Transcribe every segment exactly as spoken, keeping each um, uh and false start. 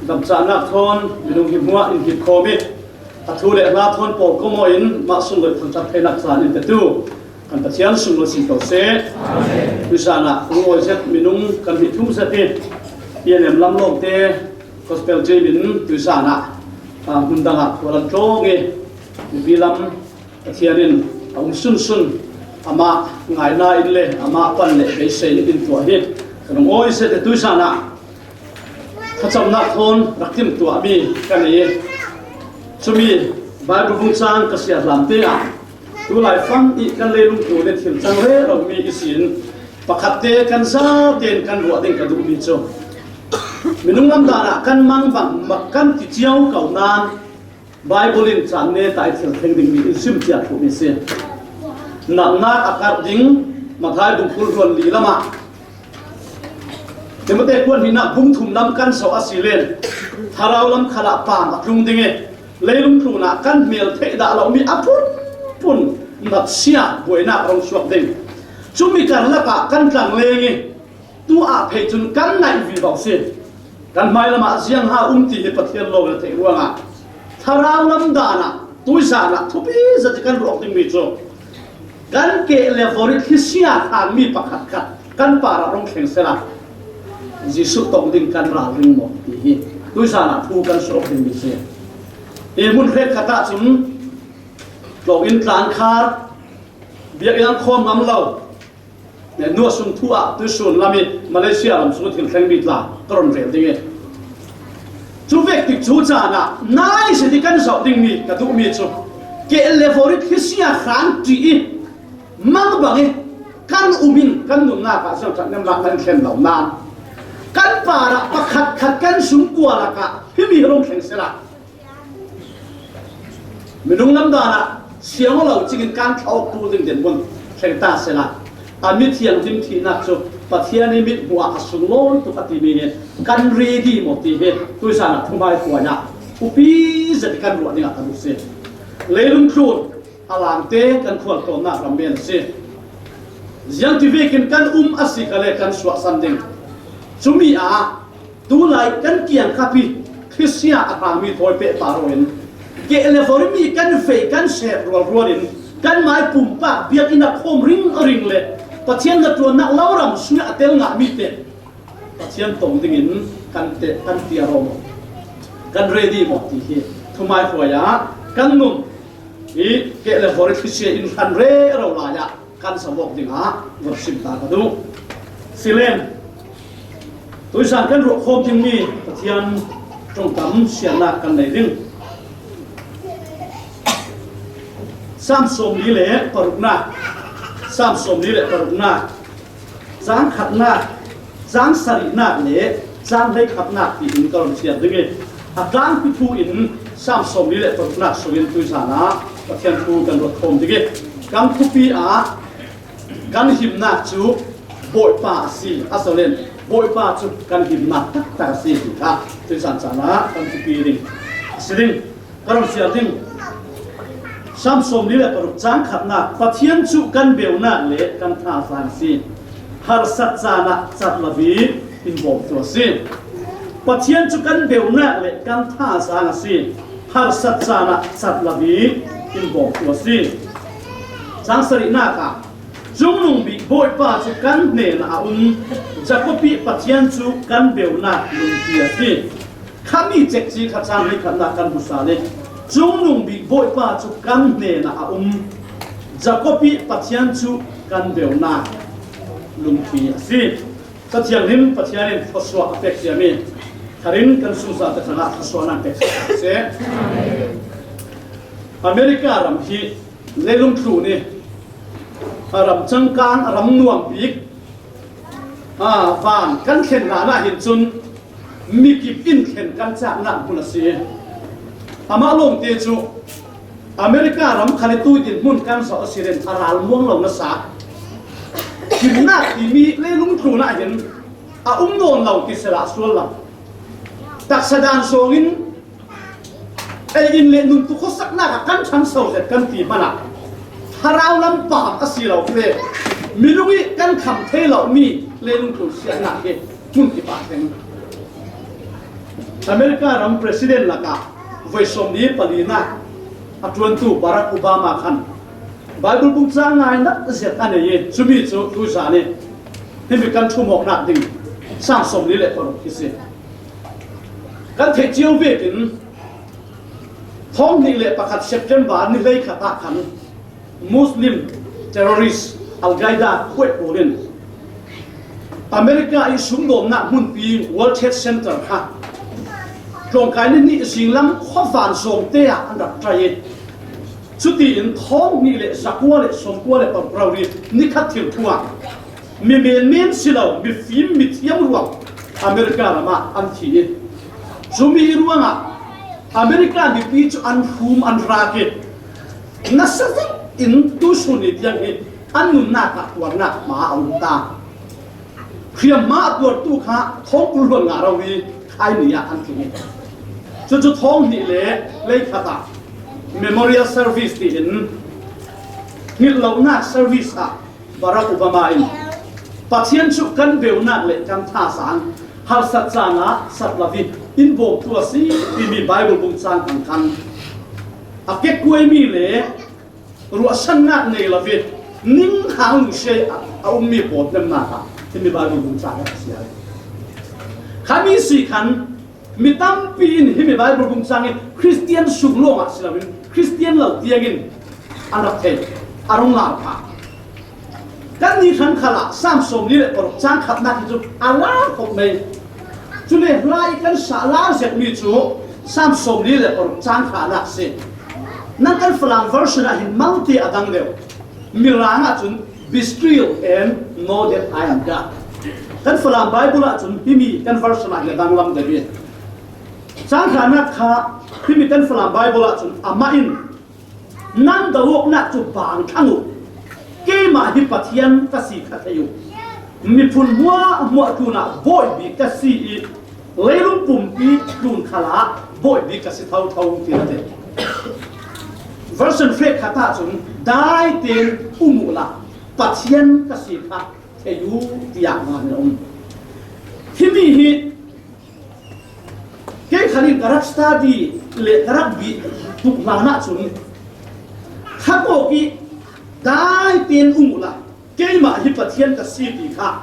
Damcahnak thawn minung hi hmuah in hip khawm i, a thu le hla thawn pawl kawmaw in mah sunglawi thangṭhat theinak caan in petu kan Pathian sunglawi si ko seh. Tuizan ah lungawi zet minung kan hih thum zet i, P N M lam lawngte gospel team in tuizan ah, ah, hmun dang ah khual an tlawng i, mipi lam Pathian in a um sunsun, amah ngaina in le amah pan le beisei in tuah hi. Ka lungawi zet i tuizan ah thlacamnak thawn rak timhtuahmi ka nei i, cumi Bible vung cang ka siar hlam te ah, tulai fang i kan leilung tu le thil cang rero mi i sin pakhat te kan zate in kan ruah ding ka duhmi cu, minung lam dan ah kan mang bang mak kan ti cio ko nan, Bible in caan neta i thil thleng dingmi in sim tiah thluhmi si. Natnak a karh ding Matthai bung kul hluan li lamah Timote kuan hnihnak bung thum lam kan zoh a si len, thlarau lam khalah paam a tlung ding i, leilung tlunah kan hmel theih dah lomi a phunphun natsia buainak a rung suak ding. Cumi karlakah kan tlangleng i, tu ah phei cun kan naih vivo si. Kan hmailam ah ziangha um ti hi Pathian lawng in a theih ruangah thlarau lam dan ah tuizan ah thupi zet i kan ruah dingmi cu kan keh le vor i thlisia thanmi pakhatkhat kan parah rung thleng sehla Jesuh tong ding kan ralring maw ti hi tuizan ah thu kan suak dingmi si. Hi hmun hrekkhat ah cun tlawng in tlan khar, biakinn an khawm ngam lo, hnuah sung thu ah tuisun lam i Malaysia ram sung thil thlengmi tla ka run rel ding i, cu vek tik cu caan ah nai si ti kan zoh dingmi ka duhmi cu keh le vor i thlisia hran ṭi i mang bang i kan um in kan nunnak ah siangthat nemnak nan thlen lo nan kan parah pakhatkhat kan zung kua lakah himi hi rung thleng sehla minung lam dan ah siang aw lo cingin kan thla awk ṭul ding dinhmun thleng ta sehla a mithiang dim thihnak cu Pathian i mithmuh ah a sunglawi tuk a timi hi kan ready maw ti hi tuizan ah thuhmai hruai ah upi zet i kan ruah dingah kan u si. Leilung tlun a langte kan khualtlawnnak ram men a si. Ziangti vekin kan um a si kha le kan suahsan ding. Cumi ah tulai kan kiangkap i thlisia a hangmi thawi pehpar in keh le vormi kan vei kan seh rualrual in kan mai pumpak biakinn a khawm ringring le Pathian na ṭuannak lo ram sungah a tel ngahmi te Pathian tong dingin kan te kan tiar aw maw, kan ready maw ti hi thuhmai hruai ah kan nung i keh le vor i thlisia in hran rero lai ah kan sam awk dingah vorhsim ta ka duh. Silen, tuizan kan ruah khawm dingmi Pathian ṭongkam siarnak kan nei ding. Sam sawmli le paruknak, Sam sawmli le paruknak, cang khatnak, cang sarihnak le cang hleikhatnak tiin ka run siar ding i, a tlangpi thu in Sam sawmli le paruknak sungin tuizan ah Pathian thu kan ruat khawm ding i, kan thupi ah kan himnak cu Bawipa a si, a zolen Bawipa cu kan himnak taktak a si ti kha tuizan caan ah kan thupi ding a si ding. Ka run siar ding. Sam sawmli le paruk cang khatnak, Pathian cu kan beunak le kan thazaang a si. Harsat caan ah cat lo i in bawmtu a si. Pathian cu kan beunak le kan thazaang a si. Harsat caan ah cat lo i in bawmtu a si. Cang sarihnak ah, Cungnung bik Bawipa cu kan hnenah a um, Jakob i Pathian cu kan beunak lungpi a si. Khami cekci kha cang hleikhatnak kan hmu sal i, Cungnung bik Bawipa cu kan hnenah a um, Jakob i Pathian cu kan beunak lungpi a si. Cathianghlim Pathian in thluasuah a pek ciami kharin kan sungzate hrangah thluasuahnak pek seh. America ram hi leilung tlun i a ram cangkang, a ram nuam bik, a, van kan thlen hlan ah hin cun mikip in thlen kan caknak hmun a si. Amah lawngte cu America ram khal i tu dinhmun kan zoh a si len a ral muang lo nasa. Himnak timi leilung tlun ah hin a um nawn lo ti sehla sual lo. Taksa dan sawngin ei in le nuntu khuasaknak ah kan ṭhangso zet kan ti hmanah thlarau lam paam a si lo le minung i kan kham thei lomi leilung tlun siarnak hi hmun kip ah thleng. America ram president lakah voi sawmli palina a ṭuantu Barack Obama khan Bible bung chang ngaina zet a nei i, chumi chu tuzan i himi kan ṭhumawknak ding Sam sawmli le paruk hi si. Kan theih cio vekin thawng hnih le pakhat September ni hleikhat ah khan Muslim terrorist Al-Qaeda khuai pawl in America i sumdawmnak hmunpi World Trade Center kha tlawngkai ni hnih zinglam khuavan zawngte ah an rak ṭai i, chutiin thawng hnih le zakua le sawmkua le paruk rori ni khat thil thuah mi menmen si lo, mi fim, mi thiam ruang America lamah an thi i, chumi ruangah America mipi cu an hum an rak i, nasa zet in tusun ni tiang hi an nunnak ah tuarnak hma a um ta. Hriamhma a tuartu kha thawng kul hluan nga rori khai ni ah an tling i, cucu thawng hnih le hleikhat ah memorial service tiin hngilh lonak service ah Barack Obama in Pathian cu kan beunak le kan thazaang harsat caan ah sat lo i in bawmtu a si timi Bible bung cang khan khan a kekkuaimi le ruahsannak nei lo i ninghang lusia a ummi pawl hnemnak ah timi Bible bung cang a si a. Khami si khan mi tampi in himi Bible bung cang hi Khristian sung lawngah si loin Khristian lo tiangin an rak thei, a rung lau kha. Kan ni hran khalah Sam sawmli le paruk cang khatnak hi cu a lar khawh mei. Cule hla i kan sa lar zetmi cu Sam sawmli le paruk cang khatnak si. Nan kan Falam version ah hin malte a dang deuh. Mirang ahcun, "Be still and know that I am God." Kan Falam Bible ahcun himi kan version ah hin a danglam deuh i, cang hranak kha himi kan Falam Bible ahcun amah in, "Nan do awknak cu bang thlang uh. Keimah hi Pathian ka si kha thei uh. Miphun hmuahhmuah tlunah Bawi bik ka si i, leilung pumpi tlun khalah Bawi bik ka si thotho," tiin a ti. Version hrekkhat ahcun, "Dai tein um uhla, Pathian ka si kha thei uh," tiah ngan a um. Himi hi kei khan in ka rak study le ka rak bih tuk hlan ahcun, kha kawk i, "Dai tein um uhla, keimah hi Pathian ka si," ti kha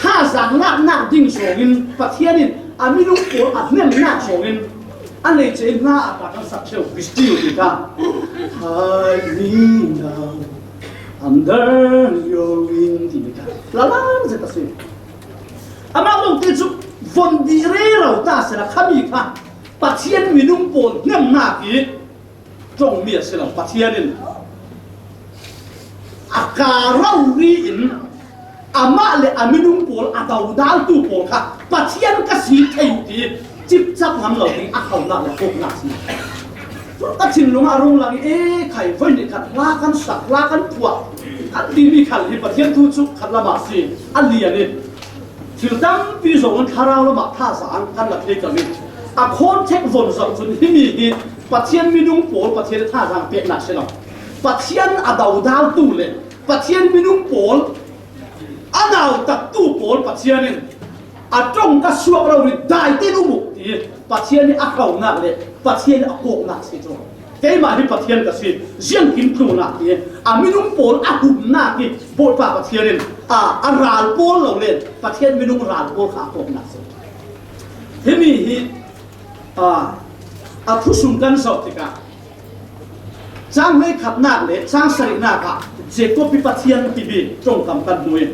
thazaang laknak ding zongin Pathian in a minung pawl a hnemnak zongin a neice in hna a ta kan sak cheu, "Be still," ti kha, "Hide me now under your wing," ti kha lalang zet a si. Amah lawngte cu von dih rero ta sehla khami kha Pathian minung pawl hnemnak i ṭongmi a si lo. Pathian in a ka rori in amah le a minung pawl a dodaltu pawl kha Pathian ka si thei uh ti cipcap ngam lo ding a khonak le kawknak si. Cu a thinlung ah a rung lang i, "E khai, voi nih khat hla kan sak, hla kan phuah," kan timi khal hi Pathian thu cu khat lam ah si a lian i, thil tampi zong in thlarau lamah thazaang kan la thei ko i, a context von zoh cun himi hi Pathian minung pawl Pathian thazaang peknak si lo. Pathian a dodaltu le Pathian minung pawl a nautattu pawl Pathian in, "A ṭong ka suak rori, dai tein um uh," ti Pathian i a khonak le Pathian i a kawknak si cu. "Keimah hi Pathian ka si, ziangkim tlunah," ti a minung pawl a humnak i Bawipa Pathian in a, a ral pawl lo le Pathian minung ral pawl kha a kawknak si. Himi hi, a, a thusum kan zoh tikah, cang hleikhatnak le cang sarihnak ah Jacob i Pathian timi ṭongkam kan hmu i,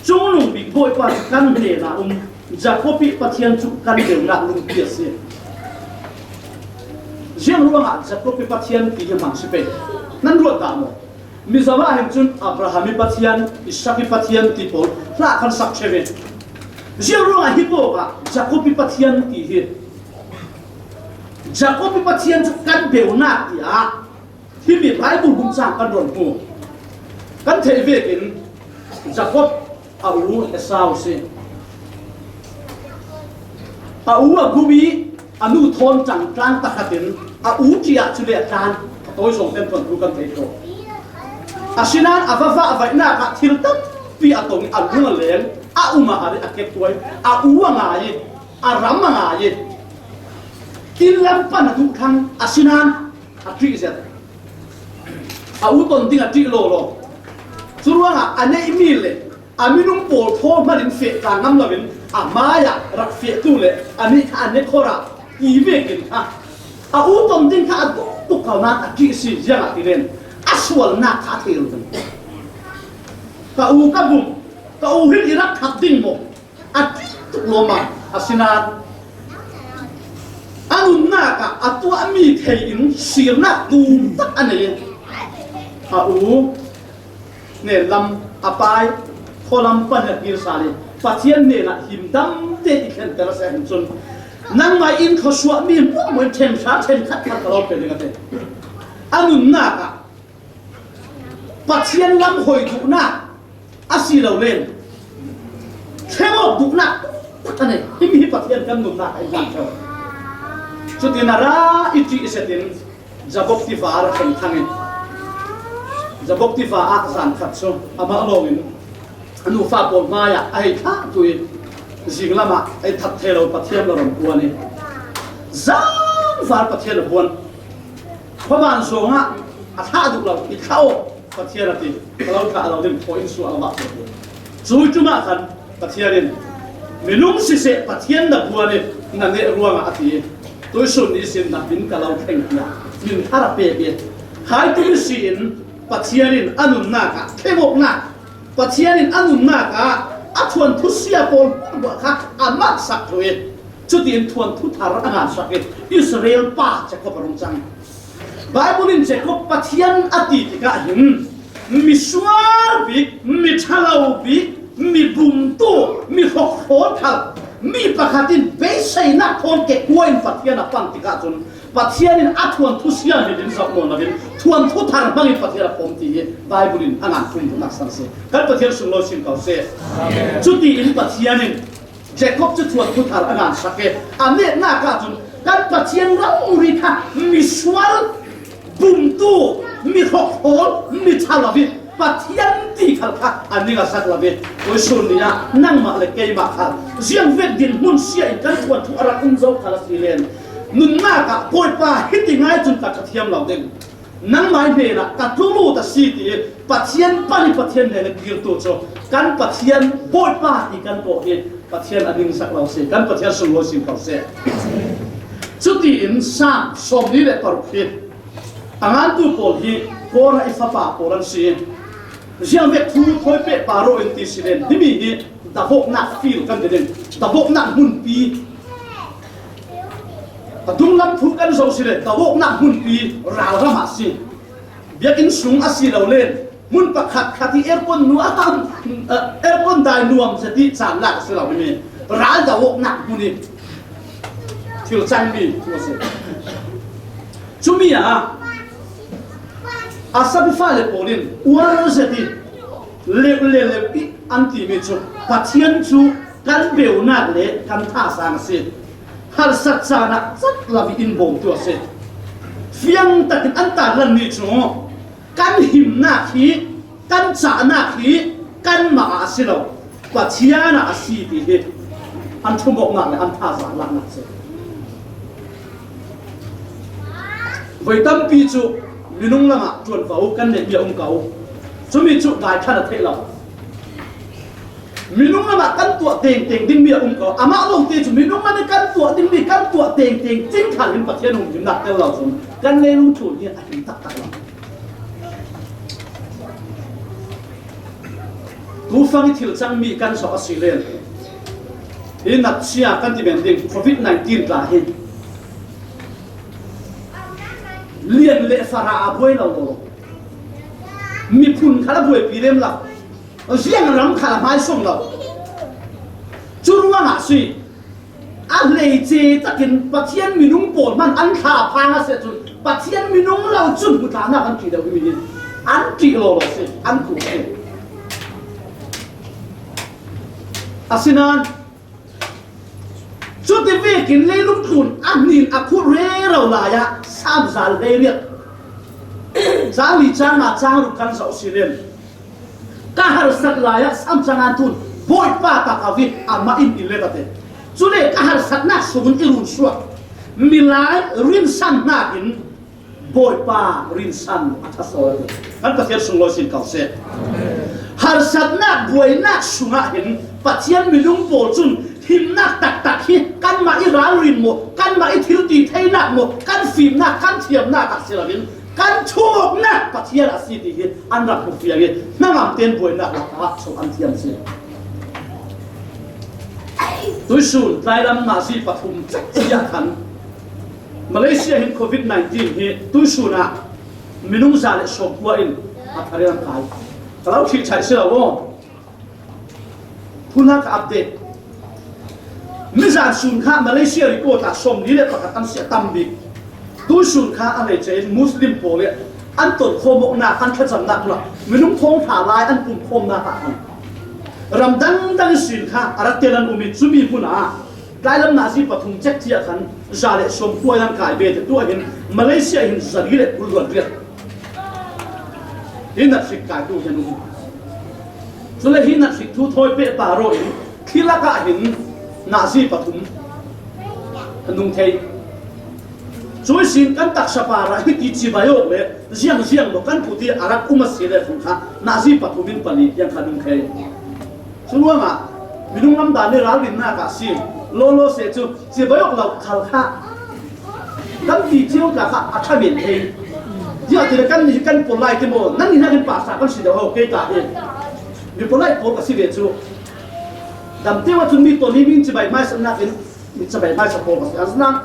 Cungnung Bik Bawipa cu kan hnenah um, Jacob i Pathian cu kan deunak lungpi a si. Ziang ruangah Jacob i Pathian ti hi hmang si pei? Nan ruat dah maw? Mizo ah hin cun Abraham i Pathian, Isak i Pathian ti pawl hla kan sak ṭheu i, ziang ruangah hi kawkah Jacob i Pathian ti hi? Jacob i Pathian cu kan beunak tiah himi Bible bung cang kan rawn hmu. Kan theih vekin Jacob a u Esau si. A u a gum i a nu thawn ṭangtlang pakhat in a u ṭih ah cule a tlan, a tawi zawng ten thawn thu kan thei ko. Asinain a va vahvaihnak ah thil tampi a tong i a lung a leng, a um a har i a kekkuai, a u a ngai i a ram a ngai e. Inn lam pan a duh thlang a si nan a ṭih zet. A u ton ding a ṭih lo lo. Curuangah a neih mi le a minung pawl thaw hmanin feh tla ngam loin a mai-ah rak fehtu le a nih kha a ne khawr a ti vekin kha a u ton ding kha a duktuk kal nan a ṭih si ziangah ti len a sualnak kha a thei lo ding. Ka u ka bum, ka u hin i rak thak ding maw? A ṭih tuk lawm a, a si nan a nunnak ah a tuahmi thei in sirnak tum tak a nei. A u nen lam a pai khualam pan a kir sal in Pathian nen ah himdam te i thlenter a si ahih cun nangmah in khuasuahmi hmuahhmuah in ṭhen hra ṭhen khat khat ka lo pe ding a ti. A nunnak ah Pathian lam hoi duhnak a si lo len thlengawk duhnak a nei. Himi hi Pathian kan nunnak a i hlan ṭheu. Cutin a ra i ṭih i setin Zabok tiva a ra thengthang in Zabok tiva ah zan khat cu amah lawngin a nufa pawl hmaiah a hei thlahtu i zinglam ah a i that thei lo Pathian lo ram puan i zangvar Pathian a puan khuavan zawng ah a thlah duh lo i thlah aw Pathian a ti. Ka lo thlah lo ding thaw in suah a vak ti. Cui cungah khan Pathian in minung siseh Pathian na buan i na neh ruangah a ti. Tuisun ni sin na min ka lo thleng tiah min thar a pek i khai tu si in Pathian in a nunnak ah thlengawknak Pathian in a nunnak ah a thuanthu sia pawl hmuahhmuah kha a mangsak thlu i cutin thuanthu thar a ngansak i Israel pa Jacob a rung cang. Baibal in Jacob Pathian a ti tikah hin misual bik, miṭhalo bik, mibumtu, mihrokhrawl thal, mi pakhat in beiseinak thawn kekua in Pathian a pan tikah cun Pathian in a thuanthu sianginn in zoh nawn loin thuanthu thar hmangin Pathian a pom ti hi Baibal in a ngan tum duhnak san a si. Kan Pathian sunglawi sin ko seh. Cutiin Pathian in Jacob cu thuanthu thar a ngan sak i a netnak ahcun kan Pathian rori kha misual bumtu, mi hrokhrawl, mi ṭha lo i Pathian ti khal kha a ning a sak lo i tuisun ni ah nangmah le keimah kha ziangvek dinhmun sia in kan thuanthu a rak um zo khal a si len nunnak ah Bawipa hiti ngai cun ka ṭhathiam lo ding. Nangmah hnenah ka ṭulut a si ti i Pathian pan i Pathian hnenah kirtu cu kan Pathian Bawipa ti kan kawh hi Pathian a ningsak lo si, kan Pathian sunglawi sin ko seh. Cutiin Saam sawmli le paruk hi a ngantu pawl hi Kora i fapa pawl an si. Ziangvek thu thawi peh pah rawh in ti si len himi hi davawknak field kan ti ding, davawknak hmunpi. A dunglam thu kan zoh si le davawknak hmunpi ralram ah si. Biakinn sung a si lo len hmun pakhat khat hi aircon nuam, aircon dai nuam zet i caan lak a si lo himi ral davawknak hmun i thil cangmi thu a si. Cumi ah a sabifa le pawl in uar zet i leuh le leuh i an timi cu Pathian cu kan beunak le kan thasang a si. Harsat caan ah cat lo i in bawmtu a si. Fiang takin an tarlanmi cu kan himnak hi, kan cahnak hi kanmah ah a si lo, Pathian ah a si ti hi an ṭhumawknak le an thazaang laknak a si. Voi tampi cu minung lamah ṭuanvo kan neihmi a um ko. Cumi cu dai khan a theih lo. Minung lamah kan tuah tengteng dingmi a um ko. Amah lo te cu minung lamah kan tuah dingmi kan tuah tengteng cing khal hin Pathian umhimnak tel lo cun kan leilung ṭul hi a him taktak lo. Tufang i thil cangmi kan zoh a si len hi natsia kan ti men ding covid nineteen tla hi lian le fara a buai lo lo. Miphun khal a buaipi lem lo. Ziang ram khal a hmaisawng lo. Cu ruangah si a hleice takin Pathian minung pawl hman an thla phang a si cun Pathian minung lo cun hmutlahnak an ṭih deuh himi hi an ṭih lawlaw si, an khuh si. Asinain cuti vekin leilung tlun a hnin a khulh rero lai ah Saam za le hleiriat, cang li cang nga cang ruk kan zoh si len. Ka harsat lai ah Saam cang an tun Bawipa ka kau i amah in in let a ti. Cule ka harsatnak sungin i run suak milai rinsan hnakin Bawipa rinsan a ṭha sawn a ti. Kan Pathian sunglawi sin ko seh. Harsatnak buainak sungah hin Pathian minung pawl cun himnak taktak hi kanmah i ralrin maw, kanmah i thil ti theinak maw, kan fimnak, kan thiamnak ah si loin kan thuknak Pathian a si ti hi an rak hmu fiang i hnangam tein buainak lakah so an thiam si. Tuisun tlailam nazi pathum cekci ah khan Malaysia hin covid nineteen hi tuisun ah minung za le sawmkua in a thar in an kai. Ka lo thih ṭhaih si lo aw. Phunah ka update. Mizan sun kha Malaysia report ah sawmli le pakhat an si a tam bik. Tuisun kha a hleice in Muslim pawl le an ton khawm awknak, an thlacamnak hlah minung thawngṭha lai an pumkhawmnak ah khan ram dangdang sin kha a rak tel an um i, cumi hmun ah tlailam nazi pathum cekci ah khan za le sawmkua in an kai ve te. Tuah hin Malaysia hin zali le kul ruat riat hi nathrik kai tu hin um. Cule hi nathrik thu thawi peh ta rawh in thli lakah hin nazi pathum a nung thei. Cui sin kan taksa parah hiti cibai awk le ziangziang lo kan kut i a rak um a si le khun kha nazi pathum in pali tiang kha nung thei. Cu ruangah minung lamdan i ralrinnak ah si lawlaw seh cu cibai awk lo khal kha kan ti cio tla kha a ṭha men thei. Ziah ti le kan, kan pawl lai ti maw, nan hnak in pasa kan si deuh ho kei ta hi. Mi pawl lai pawl ka si ve cu dam teu ahcun mi ton i mi cibai hmaisaknak in mi cibai hmaisa pawl ka si. A znak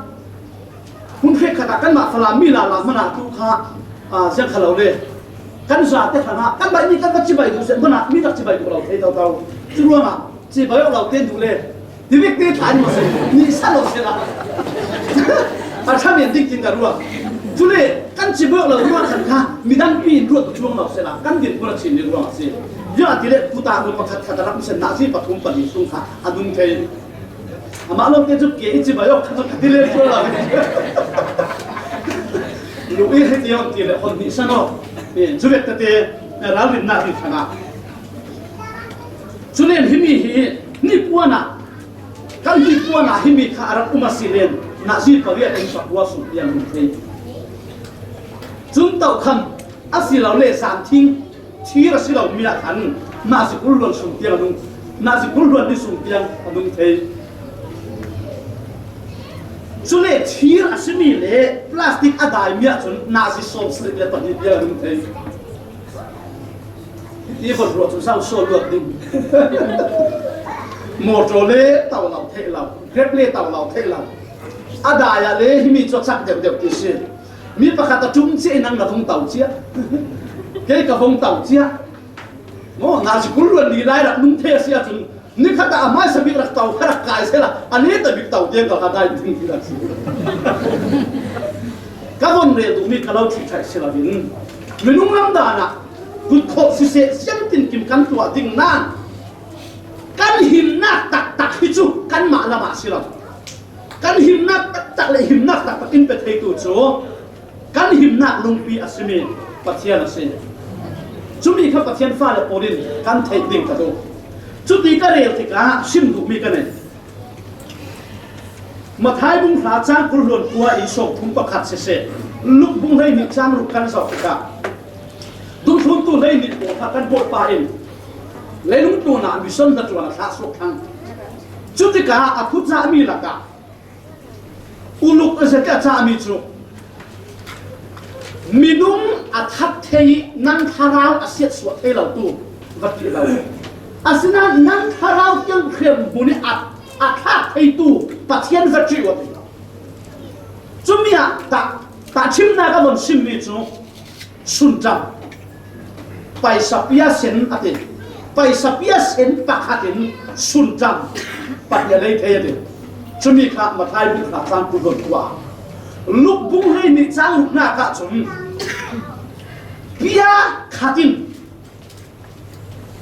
Hmun hrekkhat ah kanmah Falam mi lala hmanah tu kha, aa, ziang kha lo le. Kan zate hrangah kanmah mi kan va cibai duh seh hmanah mi rak cibai duh lo thei toto. Cu ruangah cibai awk lo te duh le. Ti vek te thla in maw seh, ni sa lo seh la. A ṭha men ding tin ka ruah. Cule kan cibai awk lo ruah khan kha midang pi in ruat cuang lo seh la. Kan din kul a chin ding ruang a si. Ziah ti le puta hmun pakhat khat a rak mi sen nazi pathum pahnih sung kha a nung thei. Amah lawngte cu ke i cibai awk kha ka ti len cu lo. Lu i hei ti awk ti le hon hnih san awk. Eh, cu vek tete, eh, ralrinnak ri hrangah. Cu len himi hi hnipuan ah, kan hnipuan ah himi kha a rak um a si len, nazi pariat in pakua sung tiang hmun thei. Cun tokham a si lo le zanthing thir a si lomi ah khan nazi kul hluan sung tiang a nung, nazi kul hluan ni sung tiang a nung thei. Cule thir a simi le plastic a daimi ah cun nazi sawmsarih le pahnih tiang a nung thei. Hiti von ruah cu sau sual luat ding. Motor le to lo theih lo, Grab le to lo theih lo. A dai ah le himi cu a cak deuhdeuh ti si. Mi pakhat a ṭum cia i nang na vung to cia. Kei ka vung to cia. Maw, nazi kul hluan ni lai rak nung thei a si ahcun, ni khat ah a hmaisa bik rak to kha rak kai sehla, a neta bik to tiang ka kha dai ding ti rak si. Ka von rel duhmi ka lo ṭhit ṭhaih si loin, minung lamdan ah kut khawh siseh, siangtinkim kan tuah ding nain kan himnak taktak hi cu kanmah lam ah si lo. Kan himnak taktak le himnak taktak in pe theitu cu kan himnak lungpi a simi Pathian a si. Cumi kha Pathian fale pawl in kan theih ding ka duh. Cuti ka rel tikah sim duhmi ka nei. Matthai bung hra cang kul hluan kua in sawmthum pakhat siseh, Luk bung hleihnih cang ruk kan zoh tikah dungthluntu hleihnih pawl kha kan Bawipa in leilung tlunah mission hnaṭuan a thlah suak thlang. Cutikah a khucahmi lakah uluk a zet a cahmi cu minung a that thei, nan thlarau a siatsuah thei lo tu va ṭih lo. Asinain nan thlarau tiang hrem hmun i a, a thlak theitu Pathian va ṭih uh a ti lo. Cumi ah tah, tahṭhimnak a von simmi cu sunṭam, paisa pia sen a ti. Paisa pia sen pakhat in sunṭam pahnih a lei thei a ti. Cumi kha Matthai bung hra cang kul hluan kua, Luk bung hleihnih cang ruknak ah cun pia khat in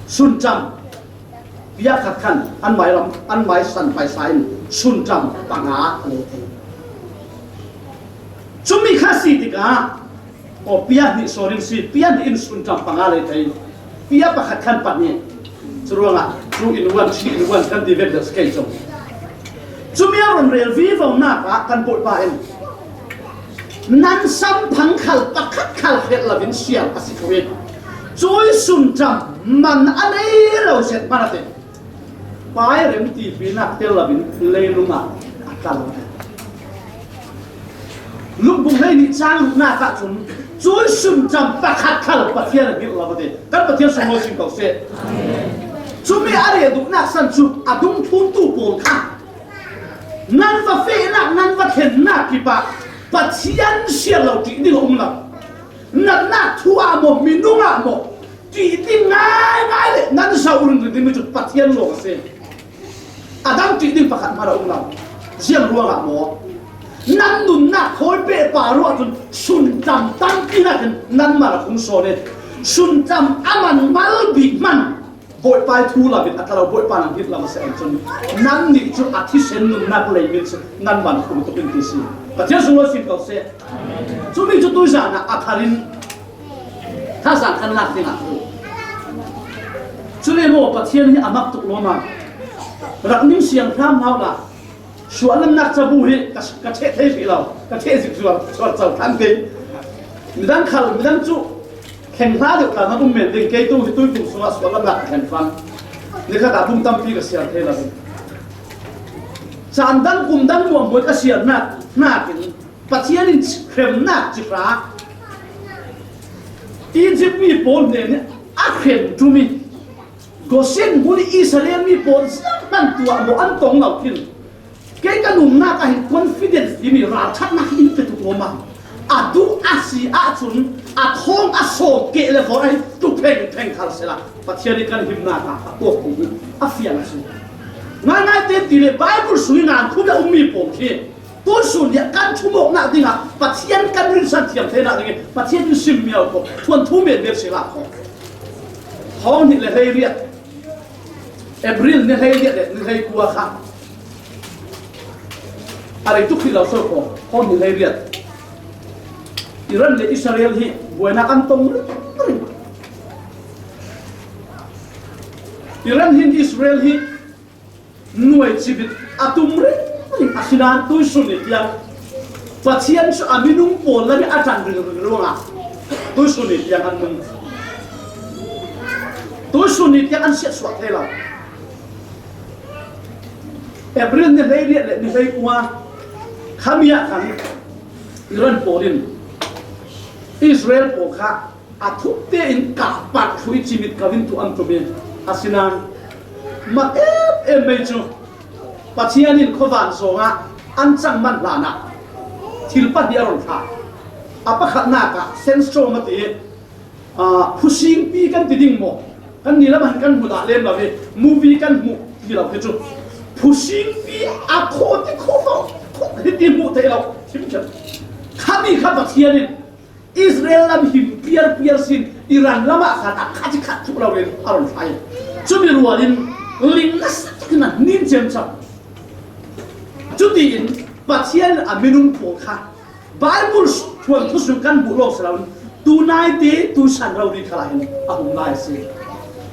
sunṭam, pia khat khan an mai lam, an mai san paisa in sunṭam panga a lei thei. Cumi kha si tikah, aw, pia hnih sawn in si, pia hnih in sunṭam panga lei thei, pia pakhat khan pahnih. Curuangah two in one, three in one kan ti vek deuh si kei cang. Cumi a rawn rel vivonak ah kan Bawipa in nan samphang khal pakhat khal hriat loin sial a si kho hi. Cui sunṭam man a nei lo zet hman a ti. Pai rem tipinak tel loin leilungah a kal. Luka bung hleihnih chang ruknak ah cun cui sunṭam pakhat khal Pathian a hngilh lo a ti. Kan Pathian sunglawi sim ko seh. Cumi a rel duhnak san cu a dungthluntu pawl kha nan va fehnak, nan va thlennak kipah Pathian siar lo ṭih ding a um lo. Natnak thu ah maw, minung ah maw, ṭih ding ngaingai le nan zoh ringring dingmi cu Pathian lawng a si. A dang ṭih ding pakhat hmanh a um lo. Ziang ruangah maw? Nan nunnak khawi pehpar ruah cun sunṭam tampi nakin nanmah a hung sawn i sunṭam a man mal bik hmanh Bawipa ih thu lo in a ṭha lo, Bawipa nan hngilh lo a si ahcun nannih cu a thisen nunnak lei min si, nanmah a hung tuk in ti si. Pathian sunglawi sim ko seh. Cumi cu tuizan ah a thar in thazaang kan lak dingah cule maw Pathian hi a mak tuk lawm a rak ning siang hram hau la. Suahlamnak cabu hi ka, ka ṭheh thei rih lo, ka ṭheh zik zuar, zuar co thlang kei. Midang khal, midang cu thleng hla deuh tla nan um men ding, kei tu hi tuikum sungah suahlamnak ka thlen fang. Nikhat ah bung tampi ka siar thei lo. Caan dang kum dang muahmuah ka siarnak hnakin Pathian in hremnak cihra Egypt mi pawl hnen a hrem ṭum i Gosen hmun i Israel mi pawl zianghman tuah maw an tong lo khin. Kei ka nunnak ah hin confidence timi ralṭhatnak hi in pe tuk lawm a, a duh a si ahcun a thawng a sawm keh le vawr a hin tu phengpheng khal sehla Pathian in kan himnak ah a tuak tuk a fiang a si. Ngaingai te ti le Bible sung i ngan khum a ummi pawl khi tuisun nih kan thumawknak dingah Pathian kan rinsan thiam theinak dingin Pathian in sim miau ko, thuanthu menmen si hlah ko. Thawng hnih le hleiriat, April ni hleiriat le ni hleikua kha a rei tuk hrih lo so ko. Thawng hnih hleiriat Iran le Israel hi buainak an tong ringring. Iran hin Israel hi nuai cibit a tum ringring a si nain tuisun ni tiang Pathian cu a minung pawl lam i a ṭan ringring ruangah tuisun ni tiang an nung. Tuisun ni tiang an siatsuah thei lo. April ni hleiriat le ni hleikua khami ah khan Iran pawl in Israel pawl kha a thup tein kah parh thlu i cimit ko in tuah an tum i a si nain mak em em mei cu Pathian in khuavan zongah an cang man hlanah thil pahnih a run hlah. A pakhatnak ah sandstorm a ti i, aa, phusingpi kan ti ding maw? Kan ni lamah hin kan hmu dah lem lo i movie kan hmuh ti lo hi cu phusingpi a khaw ti khaw fo khaw hiti hmuh theih lo. Khami kha Pathian in Israel lam him piarpiar sin Iran lamah khan a khat i khat thuk lo in a run hlah i cumi rualin ling nasa takin a hnin ciamco. Cutiin Pathian a minung pawl kha Bible thuanthu sung kan hmuh lawng si loin tunaite tuisan rori khalah hin a hung lai a si.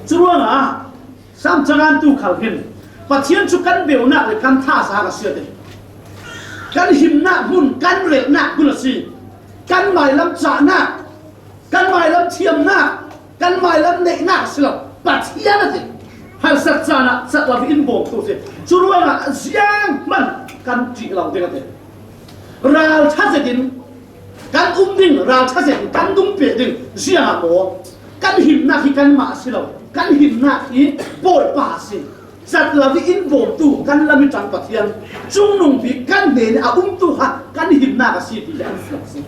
Curuangah Sam cangantu khal hin Pathian cu kan beunak le kan thazaang a si a ti. Kan himnak hmun, kan relhnak hmun a si. Kan mailam cahnak, kan mailam thiamnak, kan mailam neihnak a si lo. Pathian a ti. Harsat caan ah cat lo in bawmtu a si. Curuangah zianghman kan ṭih lo ding a ti. Ralṭha zetin kan um ding, ralṭha zetin kan dungpeh ding, ziangah maw? Kan himnak hi kanmah a si lo, kan himnak hi Bawipa a si. Cat lo i in bawmtu kan lam i ṭang Pathian, cungnung bik kan hnen i a umtu kha kan himnak a si ti hi an fiang a si.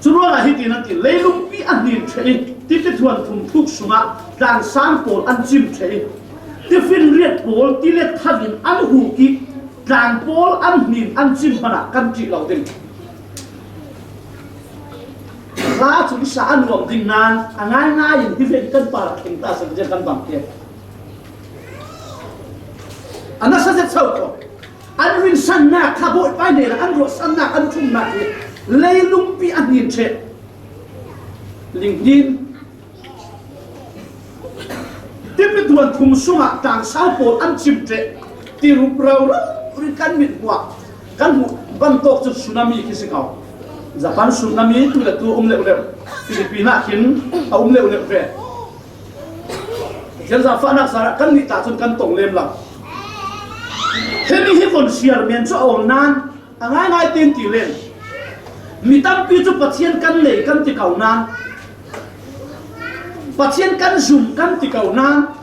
Curuangah hitin an ti, leilungpi a hnin ṭheh i, tipi thuanthum thuk sungah tlangsang pawl an cim ṭheh i, tifinriat pawl tilet tho in an huk i, tlang pawl an hnin an cim hmanah kan ṭih lo ding. Hla cun sa a nuam ding nain a ngaingai in hi ven kan parah thleng ta seh kan bang te. A nasa zet so ko. An rinsannak kha Bawipa hnenah an ruahsannak an ṭhumnak hi leilungpi a hnin ṭheh. Linghnin, tip Tuan thum sungah tangsau pawl an chim ṭeh ti rup rau rau ri kan mit hmuah kan hmuh ban tawk chu tsunami khi si ko. Japan tsunami tu le tu um leuh leuh, Philippine ah khin a um leuh leuh ve. Thian za fahnak sarah kan nih ta chun kan tong lem lo. Hemi hi von siar men chu a om nan a ngaingai ten ti len. Mi tampi chu Pathian kan nei kan ti ko nan, Pathian kan zum kan ti ko nan,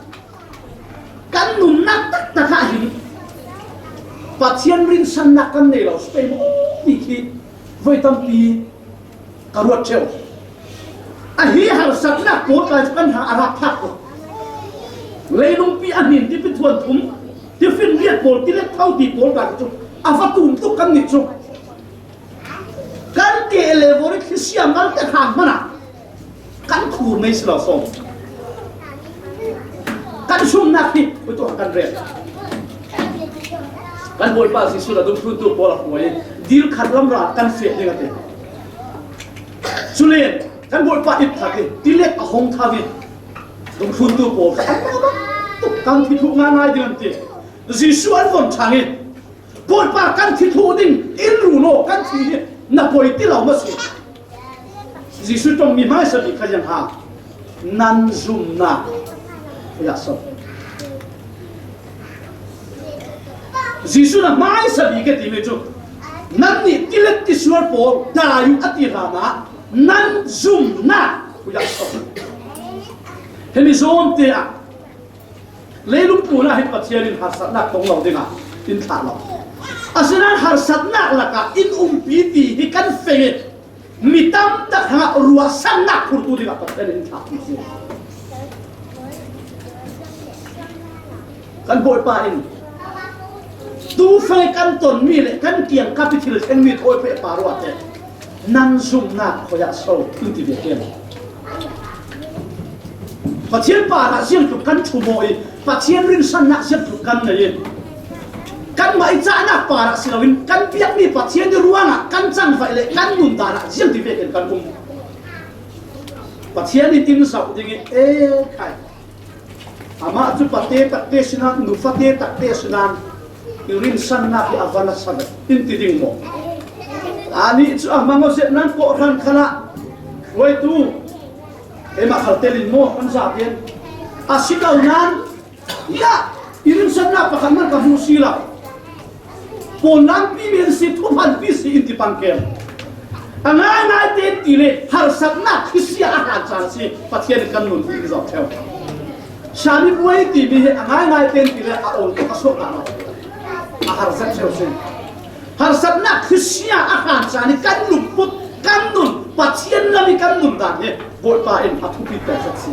kan nunnak taktak ah hin Pathian rinsannak kan nei lo si pei maw ti khi voi tampi ka ruat ṭheu. Ahi harsatnak pawl kai chu kan ha a rak phak ko. Leilungpi a hnin tipi thuan thum, tiffin liat pawl, tilek tho ti pawl kai chu a va tum tuk kan nih chu. Kan ke le vori khi siam ngal te khang mana kan khur nei si lo sawm. Kan sumnak hi putu kan rel. Kan Bawipa Jesuh la dungthluntu pawl a puai dil khat lam ra kan feh ding a ti. Culen kan Bawipa ip thak hi tilek a hong thau hi dungthluntu pawl kha an tuk kan thi thuk ngai ngai ding an ti. Jesuh an von thang hi Bawipa kan thi thuk ding in ru lo kan thi hi na poi ti lo ma si. Jesuh tong mi hmaisa bik kha yang ha nan zumna ya so. Jesuh na hmaisa bik ke ti mi chu nan ni tilet ti suar pawl dayu a ti hlama nan zumna ya so. Hemi zom te a leilung puna hi Pathian in harsatnak tong lo ding a in thlah lo. Asinan harsatnak laka in umpi ti hi kan feng in mi tam tak hanga ruahsannak phurtu ding a Pathian in thlah ti si. Kan Bawipa in tu fai kan ton mi le kan kiang kap i thil thleng mi thawi peh pa ruah te nan zumnak khoiah so in ti ve ken. Pathian parah ziangtluk kan thumaw i Pathian rinsannak ziangtluk kan nei i kanmah i cahnak parah si loin kan biakmi Pathian i ruangah kan cangvaih le kan nundanah ziang ti vekin kan um. Pathian i tin sauh ding i e khai. Amah cu pate takte sinan, nufate takte sinan, i rinsannak hi a van a sa in ti ding maw? Anih cu a hmang aw seh nan kawhhran khalah hruaitu keimah khal telin maw kan za pian a si ko nan, ya i rinsannak pakhat man ka hmuh si lo. Pawn lampi men si, thuphanpi si in ti pang kem. A ngaingai te ti le harsatnak khisia a hlan caan si Pathian in kan nun ti zawk ṭheu. Sami buai ti mi hi a ngaingai te ti le a awl tuk a suak dah lo. A harsat ṭheu si. Harsatnak khisia a hlan caan i kan lungput kan nun Pathian lam i kan nun dan hi Bawipa in a thupi pek zet si.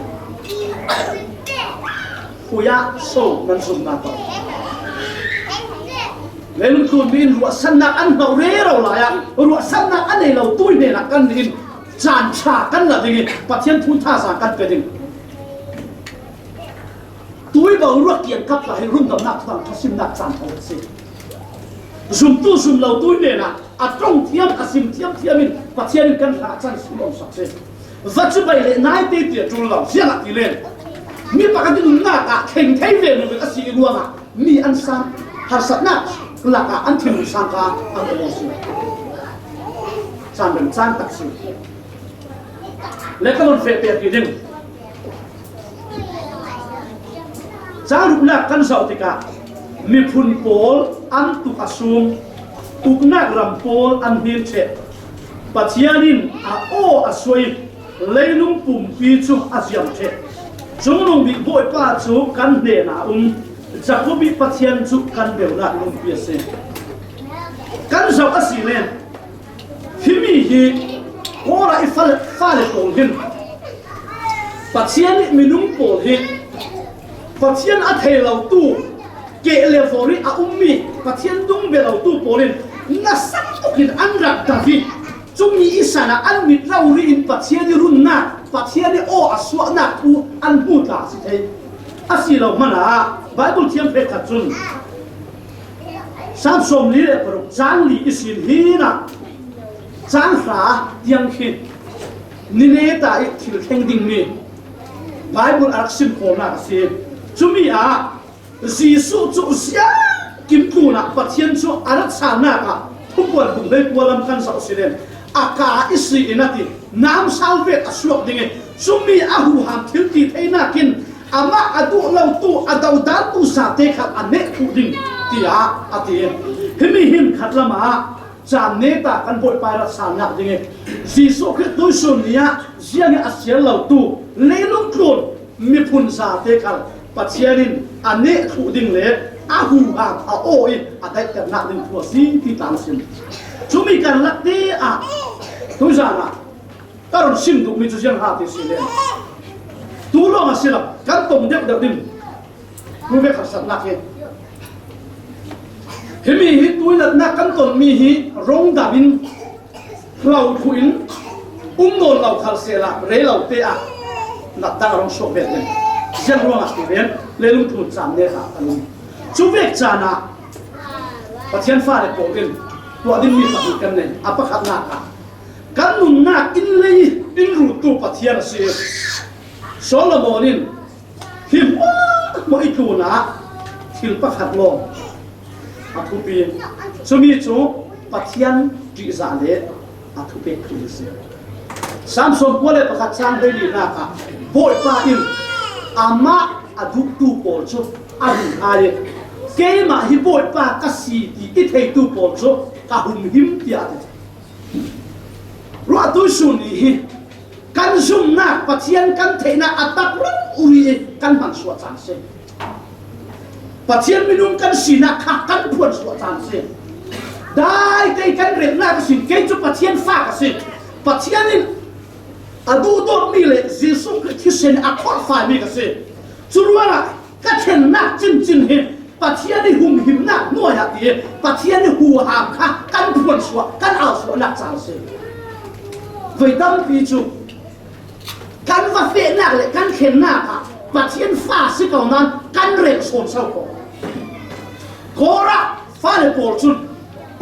Khuiah so nan zumnak tawh. Leilung tlunmi in ruahsannak an hno rero lai ah ruahsannak a nei lo tui hnenah kan nih in caan ṭha kan la ding i Pathian thu thazaang kan pe ding. Tui boruak kiangkap hlah hi rundamnak thudang thasimnak caan ṭha si. Zumtu zum lo tui hnenah a ṭong thiam a sim thiam thiam in Pathian in kan hla can sim awmsak si. Va cu bai le nai te ti a ṭul lo ziangah ti len mi pakhat i nunnak ah thleng thei ve lo a si i ruangah mi an sang harsatnak lakah an thinlung sang kha an aw si. Caan rem caan tak si. Le ka von feh pek ding. Cang ruknak kan zoh tikah miphun pawl an tuk a sum, uknak ram pawl an hnin ṭheh. Pathian in a aw a suai, leilung pumpi cu a ziam ṭheh. Cungnung bik Bawipa cu kan hnenah a um, Jakob bik Pathian cu kan beunak lungpi a si. Kan zoh a si len, himi hi Kora i fale, fale pawl hin Pathian i minung pawl hi Pathian a thei lotu keh le vawr i a ummi Pathian dung bia lotu pawl in nasak tukin an rak dav i cumi i sanah an mit rori in Pathian i runnak Pathian i aw a suahnak thu an hmu ta a si thei. A si lo hmanah Baibal thiam pek khat cun Sam sawmli le paruk cang li i sin hinah cang hra tiang khi ni neta i thil thleng dingmi Baibal a rak sim khawmnak a si. Cumi ah Jesuh cu ziangkim tlunah Pathian cu a ratsannak ah Thupuan bung hleikua lam kan zoh si len, a ka i si in a ti, namsau vek a suak ding i, cumi a huham thil ti theinak in amah a duh lotu, a dodantu zate kha a neh khuh ding, tiah a ti. Himi hin khat lamah caan neta kan Bawipa i ratsannak ding i, Jesuh Khrih tuisun ni ah ziang i a siar lotu leilung tlun miphun zate khal Pathian in a neh thluh ding le a huham a aw i a daihternak ding thu a si ti tlang sin. Cumi kan lak te ah tuzan ah ka run sim duhmi cu ziang ha ti si le, tu lawng a si lo, kan tong deuhdeuh ding. Tuvek harsatnak hi. Himi hi tuilatnak kan tonmi hi rong dam in hlo thluh in um nawn lo khal sehla rei lo te ah natdang a rong suak ve te. Ziang ruangah ti ven leilung thun caan ne hlah kan um. Cu vek caan ah Pathian fale pawl in tuah dingmi pahnih kan nei. A pakhatnak ah kan nunnak inn lei in ruttu Pathian a si. Solomon in hi hmuahhmuah i tlunah thil pakhat lawng a thupi. Cumi cu Pathian ṭihzah le a thupek thil a si. Sam sawmkua le pakhat cang hleilinak ah Bawipa in amah a duhtu pawl cu a hung hai i, keimah hi Bawipa ka si ti i theitu pawl cu ka humhim, tiah a ti. Ruah tuisun ni hi kan zumnak, Pathian kan theihnak a tak rori i kan hman suah caan si. Pathian minung kan sinak kha kan phuan suah caan si. Dai kei kan relhnak ka si, kei cu Pathian fa ka si. Pathian in a duhdawtmi le Jesuh Khrih thisen a kholhfaimi ka si. Curuangah ka thlennak cincin hi Pathian i humhimnak hnuai ah ti Pathian i huham kha kan phuan suah, kan au suahnak caan si. Voi tampi cu kan va fehnak le kan thlennak ah Pathian fa si ko nain kan relh sawn so ko. Korah fale pawl cun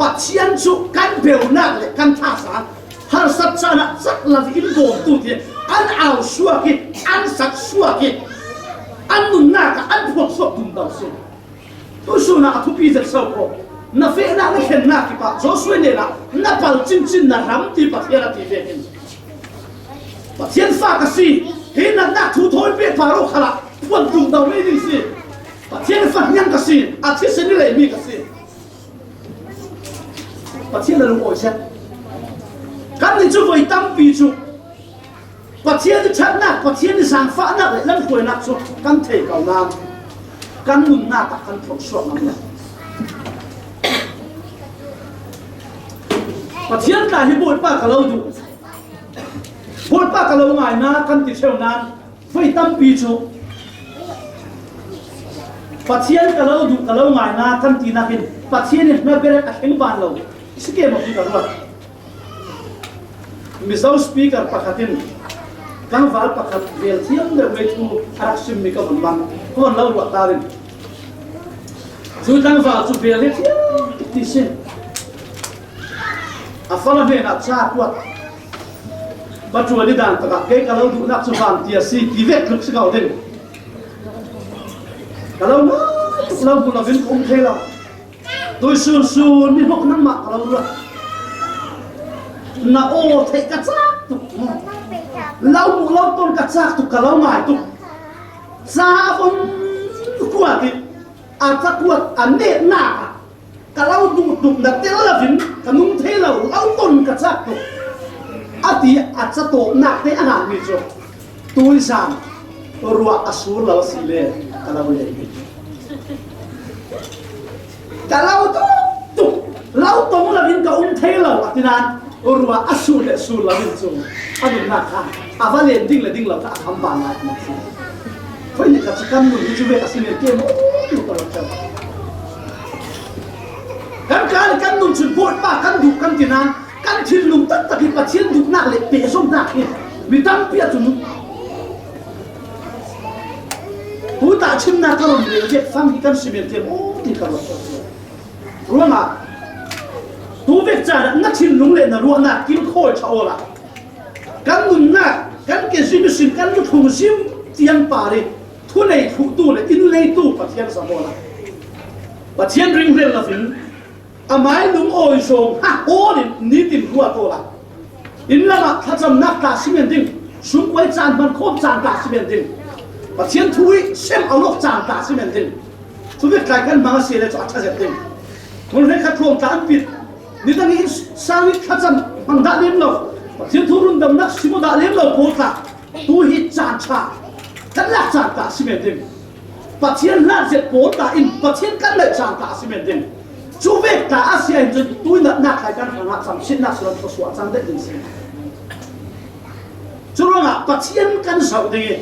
Pathian cu kan beunak le kan thazaang harsat caan ah cak lo in bawmtu ti an au suak i, an sak suak i, an nunnak ah an phuang suak tum lo si. Tuisun ah a thupi zet so ko. Na fehnak, na thlennak kipah Joshua hnenah na pal cincin na ram ti Pathian a ti vekin Pathian fa ka si, hi natnak thu thawi pek pah ro khalah phuan tum lo ding si. Pathian fa hniang ka si, a thisen i leimi ka si. Pathian a lungawi siat. Kannih cu voi tampi cu Pathian i ṭhatnak, Pathian i zaangfahnak le lamhruainak cu kan thei ko nain kan nunnak ah kan phuang suak ngam lo. Pathian tla hi Bawipa ka lo duh, Bawipa ka lo ngaina kan ti ṭheu nain voi tampi cu Pathian ka lo duh, ka lo ngaina kan tinak in Pathian in hna berek a thleng ban lo si ke maw ti ka ruat. Mizo speaker pakhat in tlangval pakhat vel thiam deuh ngei thu a rak simmi ka vun mang, ka vun lo ruah ta ding. Cu tlangval cu vel hi thiam ti si. A fala hnenah ca kuat. Patruan i dan takah kei ka lo duhnak cu van ti a si ti vek tluk si ko ding. Ka lo ngai tuk, lo hmuh lo in ka um thei lo. Tui sunsun ni hnawk nangmah ka lo ruat. Na aw theih ka cak tuk. Lo hmuh lo ton ka cak tuk, ka lo ngai tuk. Ca von kuat i a cakuat a nehnak ah ka lo duh tuk, na tel lo in ka nung thei lo, lo ton ka cak tuk, a ti a catawpnak te a nganmi cu tuizan ruah a sur lo a si le ka lo leh. Ka lo tuk tuk, lo tong lo in ka um thei lo, a ti nain ruah a sur le sur lo in cu a nunnak kha a va len ding le ding lo kha a kham ban lai a si. Voi nih ka cu kan nun hi cu ve ka si men ke maw tu ka lo cang. Kan ka le kan nun cun Bawipa kan duh kan ti nain kan thinlung taktak i Pathian duhnak le pehzomhnak hi mi tampi a cun tuta chimnak ka ron ve ve fang hi kan si men ke maw ti ka lo cang. Ruangah tu vek caan ah na thinlung le na ruahnak kilkhawi ṭha awla kan nunnak, kan ke zim ihsin kan luthlung zim tiang par i Thunei thutu le inn leitu Pathian zahmawna, Pathian ringhlel lovin, a mai lungawi zawng ha hawlin nitin ruat awla, inn lamah thlacamnak tla simen ding, sumkuai caan hman khawm caan tla simen ding, Pathian thu i sem a lawk caan tla simen ding. Cuvek tlai kan hmang a si le cu a ṭha zet ding. Hmun hrekkhat hrawng tla an pit, nidang i sang i thlacam hmang dah lem lo, Pathian thu rundamnak sim aw dah lem lo pawl tla, tu hi caan ṭha kan lak caan tla a si men ding. Pathian hlat zet pawl tla in Pathian kan naih caan tla a si men ding. Cuvek tla a si ahhin cun tu i natnak hlai kan hrangah camsiatnak si lo thawsuah a cang deuh ding si. Curuangah Pathian kan zoh ding i,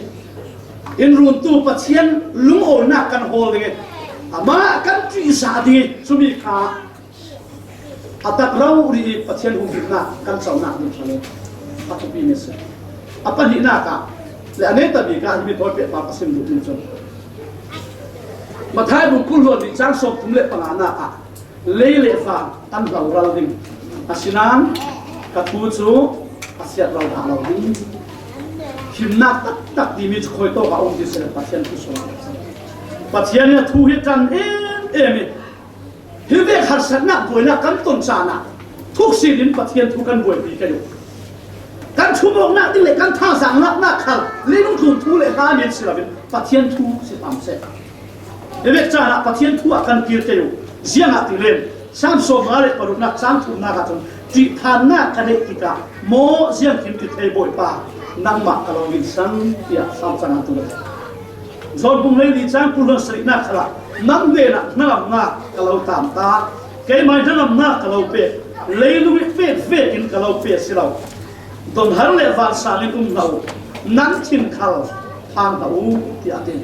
in runtu Pathian lungawnak kan hawl ding i, amah kan ṭihzah ding i, cumi kha a tak rori i Pathian humhimnak kan conak ding hrang i a thupi mi a si. A pahnihnak ah le a neita bik ah himi thawi pehpar ka sim duh ding cun, Matthai bung kul hluan nih cang sawmthum le panganak ah lei le van kan hloral ding. Asinain ka thu cu a siat lo hna lo ding. Himnak taktak timi cu khuitawk ah a um ti si le Pathian thu sung. Pathian nih a thu hi ṭan em em i, hi vek harsatnak buainak kan ton caan ah thuksin in Pathian thu kan buaipi ka duh. Kan ṭhumawknak ding le kan thazaang laknak khal leilung tlun thu le hla men si loin Pathian thu si hram seh. Hi vek caan ah Pathian thu ah kan kir ka duh. Ziangahtile Salm sawmnga le paruknak cang thumnak ah cun, ṭihthannak ka neih tikah maw ziangkim ti thei Bawipa, nangmah ka lo nginsang, tiah Salm cang ah tu le John bung hleili cang kul hluan sarihnak khalah, nang hnenah hnangamnak ka lo tlamta, keimah hnangamnak ka lo pek, leilung i pek vekin ka lo pe a si lo. Donhar le vansang in um hna u, nan thin khal thang hna u, tiah a ti.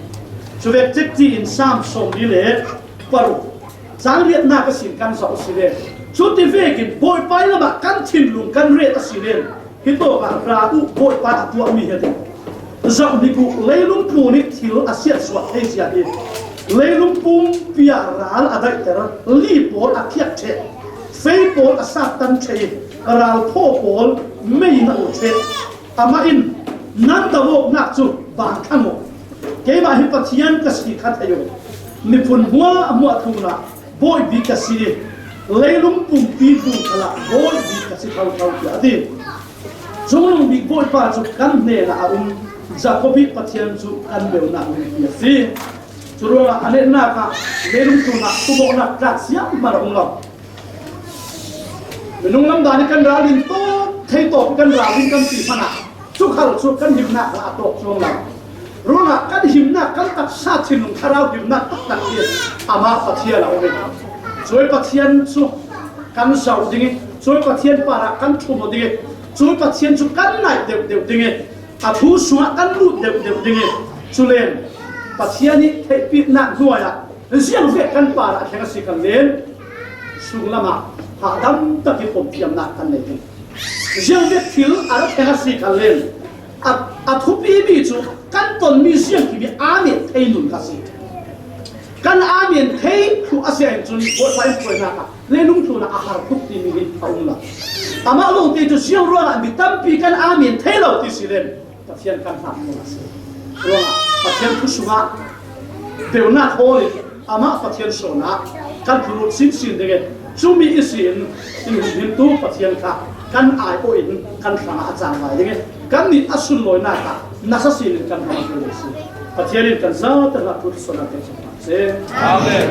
Cuvek cekci in Salm sawmli le paruk cang riatnak a sin kan zoh a si len. Cuti vekin Bawipa i lamah kan thinlung kan ret a si len. Hitawkah ra uh Bawipa a tuahmi hi a ti. Zoh hnik uh, leilung tlun i thil a siatsuah thei cia hi. Leilung pumpi ah ral a daihter, li pawl a khiak ṭheh, fei pawl a sattan ṭheh i, ralphaw pawl mei in a ur ṭheh. Amah in, nan do awknak cu bang thlang uh. Keimah hi Pathian ka si kha thei uh. Miphun hmuahhmuah tlunah bawi bik ka si i, leilung pumpi tlun khalah bawi bik ka si thotho, tiah a ti. Cungnung bik Bawipa cu kan hnenah a um, Jakob i Pathian cu kan beunak umpi a si. Curuangah a netnak ah leilung tlunah tumawknak tlak siangmar a um lo. Minung lam dan i kan ral in tawk, thei tawk i kan ral in kan ti hmanah cu khal cu kan himnak ah a tawk cuang lo. Ruangah kan himnak, kan taksa thinlung thlarau himnak taktak hi amah Pathian a um i, cuai Pathian cu kan zoh ding i, cuai Pathian parah kan ṭhum aw ding i, cuai Pathian cu kan naih deuhdeuh ding i, a thu sungah kan lut deuhdeuh ding i, culen Pathian i theihpiaknak hnuai ah ziangvek kan parah a thleng a si khan len sunglam ah hahdam tak i pompiamnak kan nei ding. Ziangvek thil a ra thleng a si khan len a, a thupi mi cu kan tonmi ziangkim i amen thei nun kha si. Kan amen thei thluh a si ahhin cun Bawipa in hruainak ah leilung tlunah a har tuk timi hi a um lo. Amah lawngte cu ziang ruangah mi tampi kan amen thei lo ti si len Pathian kan hngak hmun a si. Ruangah Pathian thu sungah beunak hawl in amah Pathian sawn ah kan thurut sinsin ding i, cumi ihsin in humhimtu Pathian kha kan aiawh in kan hrangah a cangvai ding i, kannih a sunlawinak ah nasa sin in kan hmang ding a si. Pathian in kan zate hna thu sawn ah kan si. Amen.